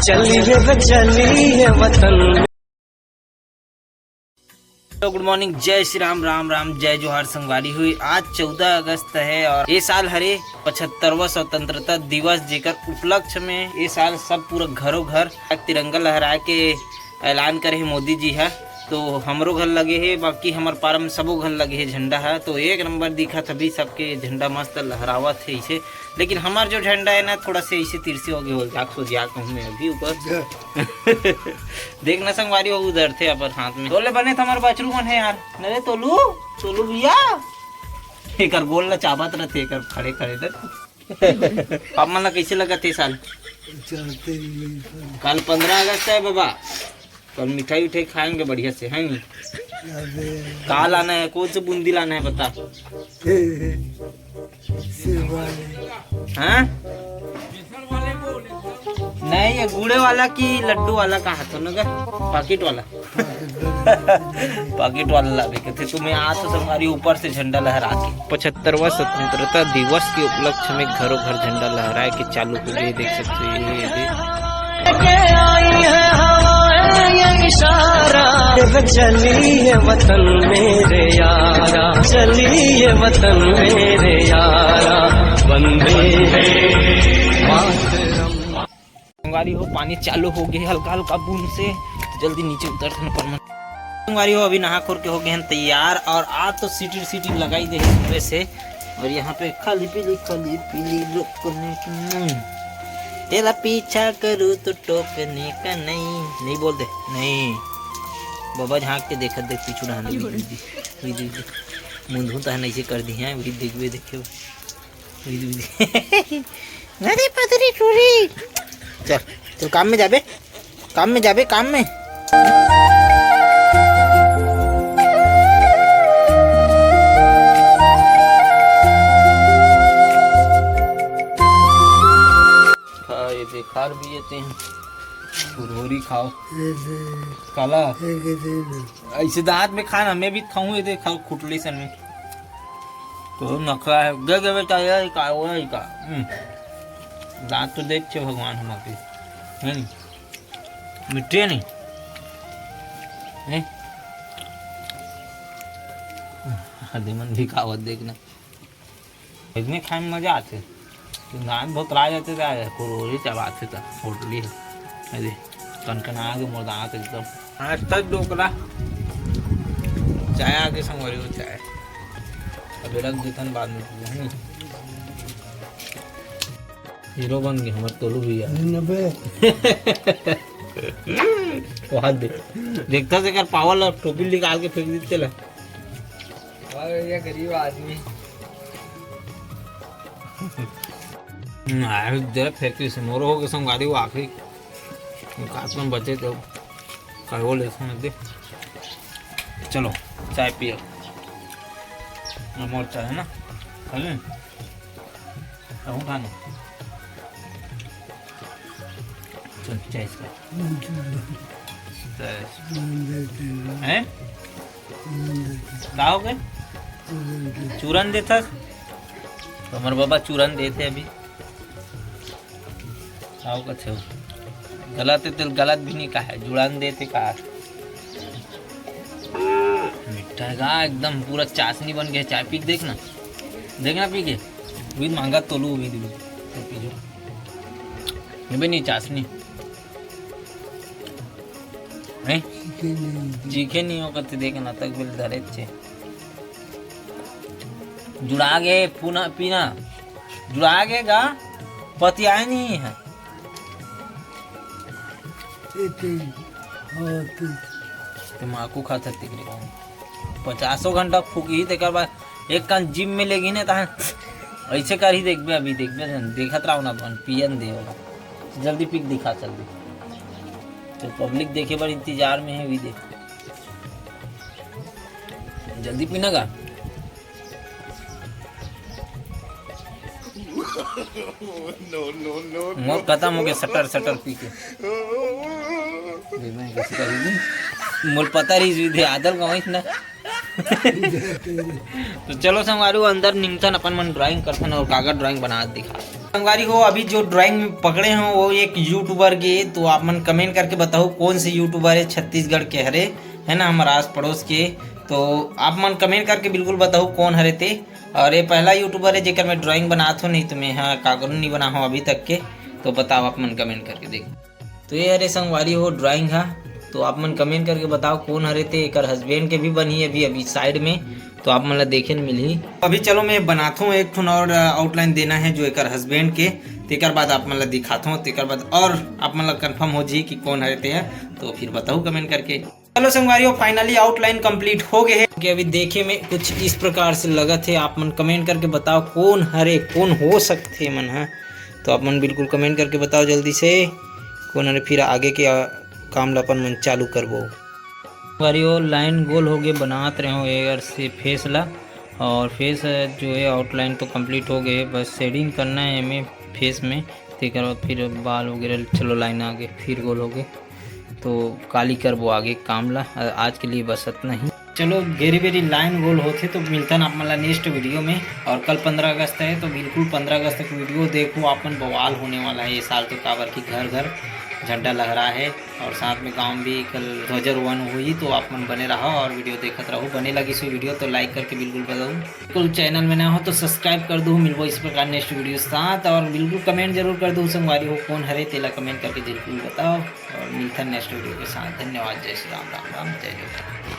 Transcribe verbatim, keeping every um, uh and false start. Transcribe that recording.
चलिए रे, चलिए वतन। तो गुड मॉर्निंग, जय श्री राम, राम राम, जय जोहार संगवारी हो। आज चौदह अगस्त है और ये साल हरे पचहत्तरवां स्वतंत्रता दिवस, जेकर उपलक्ष्य में ये साल सब पूरा घरों घर तिरंगा लहरा के ऐलान करे हे मोदी जी ह। तो हमरो घर लगे हे, बाकी हमर पारा में सबो घर लगे हे झंडा ह। तो एक नंबर दिखत, अभी सबके झंडा मस्त लहरावत हे इसे। लेकिन हमार जो झंडा है ना, थोड़ा से इसे तिरछे हो गए हो, जाक सो जाक कहूँ मैं अभी ऊपर। देख ना संगवारी हो, उधर थे अपन हाथ में। तोले बने तो हमारे बछरू मन है यार। नरे तोलू, तोलू भैया, एकर गोल ला चाबत रहते, एकर खड़े खड़े ना। आप मन ला कैसे लगत हे साल? चलते ही नहीं साल। कल पंद्रह अगस्त है बाबा, कल मिठाई उठाई खाएंगे बढ़िया से, है नी? अबे। का लाना है, कौन से बूंदी लाना है बता? सेब वाले। हाँ? नहीं, ये गुड़े वाला की लड्डू वाला का हाथ ना गा? पाकिट वाला। पाकिट वाला लावे के थे तुम्हें आज तो सरकारी ऊपर से झंडा लहरा के। पचहत्तरवां स्वतंत्रता दिवस के उपलक्ष्य में घरों घर झंडा लहराए के चालू हो गए, देख सकते हो ये, ये देख। चलिए वतन मेरे यारा, चलिए वतन मेरे यारा, वंदे मातरम। संगवारी हो, पानी चालू हो गए हल्का हल्का बूंद से, जल्दी नीचे उतर थे पर मन। संगवारी हो, अभी नहा खोर के हो गए हैं तैयार और आज तो सीटी सीटी लगाई दे सुबह से। और यहाँ पे खाली पीली, खाली पीली लोग को नहीं, तेरा पीछा करूँ तो टोकने का नहीं, नहीं बोल दे, नहीं। बाबा झांक के देखत देख पीछू डहान, मुंधू तहन ऐसे कर दी है, वही देखबे देखे। अरे पतरी टूरी। चल, चल काम में जाबे, काम में जाबे, काम में। खा ये दे, खा भी ये ते हैं। फुरहुरी खाओ। ये दे। काला? ये दे दे। ऐसे दांत में खाना, मैं भी खाऊं, ये दे खाओ खुटली सन में। तो नखरा है, दे दे बेटा, ये का, वो है का। हम्म। दांत तो देख छे भगवान हमारे, है नी? मिट्टे नहीं। हैं? हरदी मन भी खावत देखना। इसमें खाए में मजा आथे। तो नान बहुत राज आते थे, आज कुरकुरी चबाथे था, होटली है। अरे, कनकना के मोदात एकदम। आज तक डोकला। चाय आके संगवारी हो, चाय। अबे रख देथन बाद में, है नी? हीरो बन गए हमारे तोलू भैया। नब्बे। वहाँ दे। देखता से कर पावल और टोपी निकाल के फेंक देते ला। और ये गरीब आदमी। हम्म, आए जरा फेंक से मोर हो के संग गाड़ी वो आखिरी काट में बचे तो करवो ले सुन दे। चलो, चाय पियो। मोर चाय है ना, खाली? कहूँ खाना? चल, चाय इसका। चाय। हैं? का हो गए? चूरन देथस? तो हमारे बाबा चूरन देथे अभी। का हो कथे हो? गलत है, तेल गलत भी नहीं कहा है, जुड़न देथे कहा। मिठा है का? एकदम पूरा चाशनी बन गया। चाय पी के देखना, देखना पी के। भी मांगा तोलू भी, भी तो पी जो। ये भी नहीं चाशनी। हैं? चीखे नहीं हो करते, देखना तक बिल धरे छे। जुड़ा गए पुना पीना, जुड़ा गए गा, पतियाए नहीं है। एक, और एक। तमाकू खा सकते के लिए। पचासों घंटा फूकी, तेकर बाद एक कान जिम में लेगी ना, तहन ऐसे कर ही देखबे, अभी देखबे, देखत रहो ना, अपन पियन दे होगा। जल्दी पी के दिखा, जल्दी। तो पब्लिक देखे बर इंतजार में है, भी देख। जल्दी पीना का? No, no, no, no। मोर खत्म हो गया, सटर सटर पी के। दे मैं कैसे कर दूं? मोर पता रही, सीधे आदल गवाइस ना। तो चलो संगवारी हो, अंदर निंगथन, अपन मन ड्राइंग करथन और कागज ड्राइंग बना दिखा। संगवारी हो, अभी जो ड्राइंग पकड़े हो वो एक यूट्यूबर के, तो आप मन कमेंट करके बताओ कौन से यूट्यूबर है छत्तीसगढ़ के हरे, है ना, हमारा आस पड़ोस के। तो आप मन कमेंट करके बिल्कुल बताओ कौन हरे ते। और ये पहला यूट्यूबर है जेकर मैं ड्राइंग बनात हूँ, नहीं तो मैं यहाँ कागज नहीं बना हूँ अभी तक के। तो बताओ आप मन कमेंट करके देख। तो ये हरे संगवारी हो ड्राइंग हा। तो आप मन कमेंट करके बताओ कौन हरे ते। एकर हस्बैंड के भी बनी अभी अभी साइड में, तो आप मन ला देखे ल मिलही। अभी चलो मैं बनाथों एक ठन और आउटलाइन देना है जो एकर हस्बैंड के, तेकर बाद आप मन ला दिखाथों, तेकर बाद और आप मन ला कंफर्म हो जी कि कौन हरे ते है। तो फिर बताओ कमेंट करके। चलो संगवारी हो, फाइनली आउटलाइन कंप्लीट हो गए है कि अभी देखे में कुछ इस प्रकार से लगत है। आप मन कमेंट करके बताओ कौन हरे, कौन हो सकते मन है। तो आप मन बिल्कुल कमेंट करके बताओ जल्दी से कौन हरे, फिर आगे के आ, काम ला अपन मन चालू करबो। संगवारी हो, लाइन गोल हो गए, बनात रहे हो एकर से फेस ला। और फेस जो है आउटलाइन तो कंप्लीट हो गए, बस शेडिंग करना है हमें फेस में। तेकर बाद फिर बाल वगैरह, चलो लाइन आ गए, फिर गोल हो गए। तो काली करबो आगे काम ला। आज के लिए बस इतना ही। चलो घेरी बेरी लाइन गोल होथे तो मिलथन आप मन ला नेक्स्ट वीडियो में। और कल पंद्रह अगस्त है तो बिल्कुल पंद्रह अगस्त तक वीडियो देखो आप मन, बवाल होने वाला है ये साल तो, काबर कि घर घर झंडा लहरा है और साथ में गांव भी कल ध्वजारोहण हुई। तो आप मन बने रहो और वीडियो देखत रहो। बने लगी सो वीडियो तो लाइक करके बिल्कुल बताओ, बिल्कुल चैनल में नया हो तो सब्सक्राइब कर दो। मिलबो इस प्रकार नेक्स्ट वीडियो साथ और बिल्कुल कमेंट जरूर कर दो संगवारी हो कौन हरे, तेला कमेंट करके बिल्कुल बताओ। और मिलथन नेक्स्ट वीडियो के साथ। धन्यवाद। जय श्री राम, राम राम, जय जय।